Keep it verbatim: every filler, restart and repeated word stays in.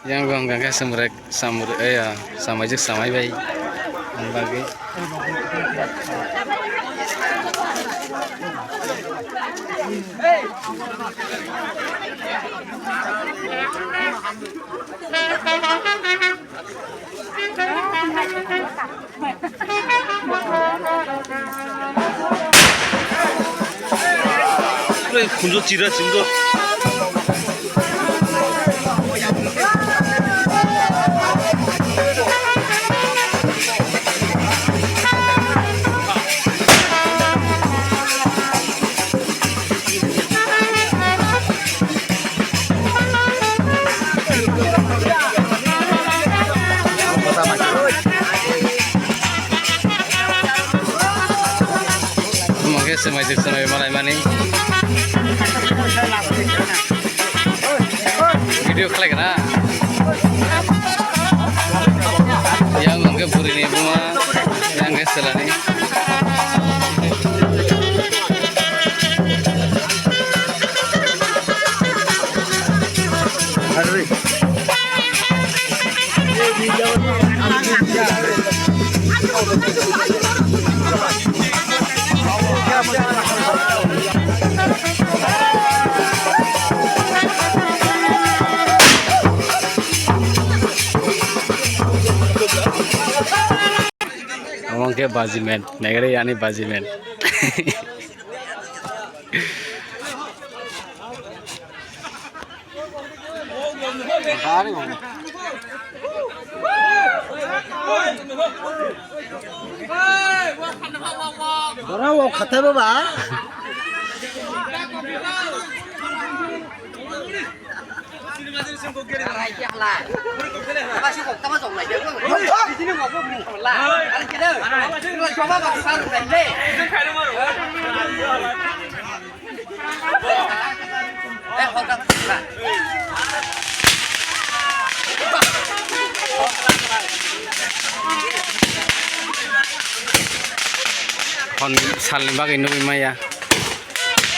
Yang gong gong khe samrek, samrek, eh, ya, samajik samai bai. Ang bagwi. Khunju chira chimdo. Omo khe swmai swk swmai malaimani. Video khlai kana? Yang hwnkhe burini buma, yang khe selani. Omo khe bajimen, naigari yani bajimen. Ora o khatai baba. Hwn salni bagwi nugwi maya.